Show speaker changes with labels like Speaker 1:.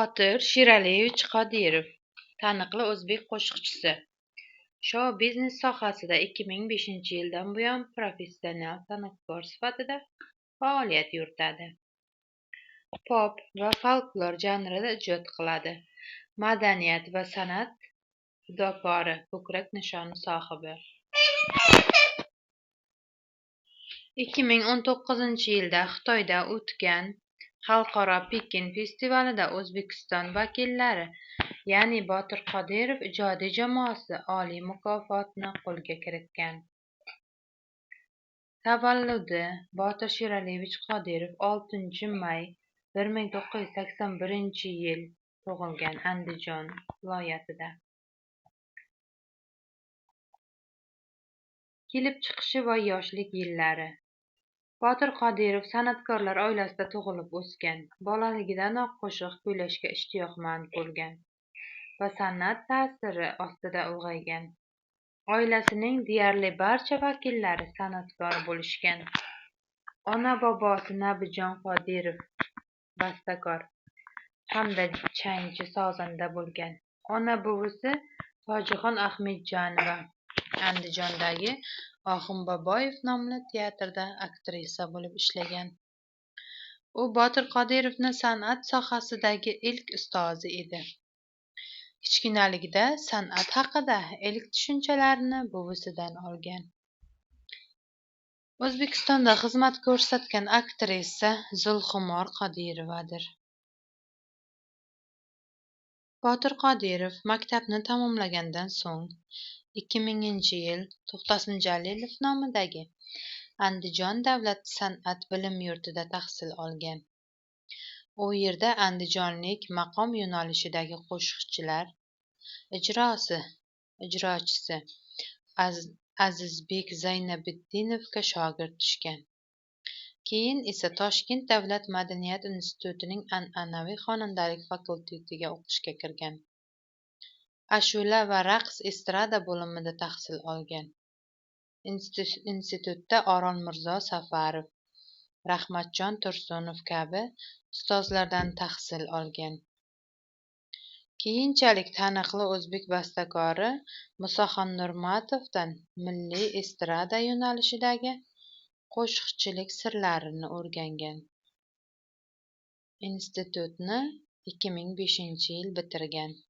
Speaker 1: Botir Sheraliyevich Qodirov taniqli o'zbek qo'shiqchisi. Shou-biznes sohasida 2005-yildan buyon professional san'atkor sifatida faoliyat yuritadi. Pop va folklor janrida ijod qiladi. Madaniyat va san'at fidokori ko'krak nishoni sohibi. 2019-yilda Xitoyda o'tgan Xalqaro Pekin festivalida O'zbekiston vakillari, ya'ni Botir Qodirov ijodiy jamoasi oliy mukofotni qo'lga kiritgan. Tavalludi Botir Sheraliyevich Qodirov 6 may 1981-yil tug'ilgan Andijon viloyatida. Kelib chiqishi va yoshlik yillari. Botir Qodirov san'atkorlar oilasida tug'ilib o'sgan. Bolaligidanoq qo'shiq kuylashga ishtiyoqmand bo'lgan va san'at ta'siri ostida ulg'aygan. Oilasining deyarli barcha vakillari san'atkor bo'lishgan. Ona-bobosi Nabijon Qodirov bastakor hamda changchi sozanda bo'lgan. Ona-buvisi Tojixon Ahmedjanova Andijondagi Oxunboboyev nomli teatrda aktrisa bo'lib ishlagan. U Botir Qodirovning san'at sohasidagi ilk ustozi edi. Kichkinaligida san'at haqida ilk tushunchalarni buvisidan olgan. O'zbekistonda xizmat ko'rsatgan aktrisa Zulxumor Qodirovadir. Botir Qodirov maktabni tamomlagandan so'ng 2000-yil To'xtasin Jalilov nomidagi Andijon davlat san'at bilim yurtida tahsil olgan. U yerda andijonlik maqom yo'nalishidagi qo'shiqchilar ijrochisi Azizbek Zaynabiddinovga shogird tushgan. Keyin esa Toshkent davlat madaniyat institutining an'anaviy xonandalik fakultetiga o'qishga kirgan. Ashula va raqs estrada bo'limida tahsil olgan. Institutda Orolmirzo Safarov, Rahmatjon Tursunov kabi ustozlardan tahsil olgan. Keyinchalik taniqli o'zbek bastakori Musaxon Nurmatovdan milliy estrada yo'nalishidagi qo'shiqchilik sirlarini o'rgangan. Institutni 2005-yil bitirgan.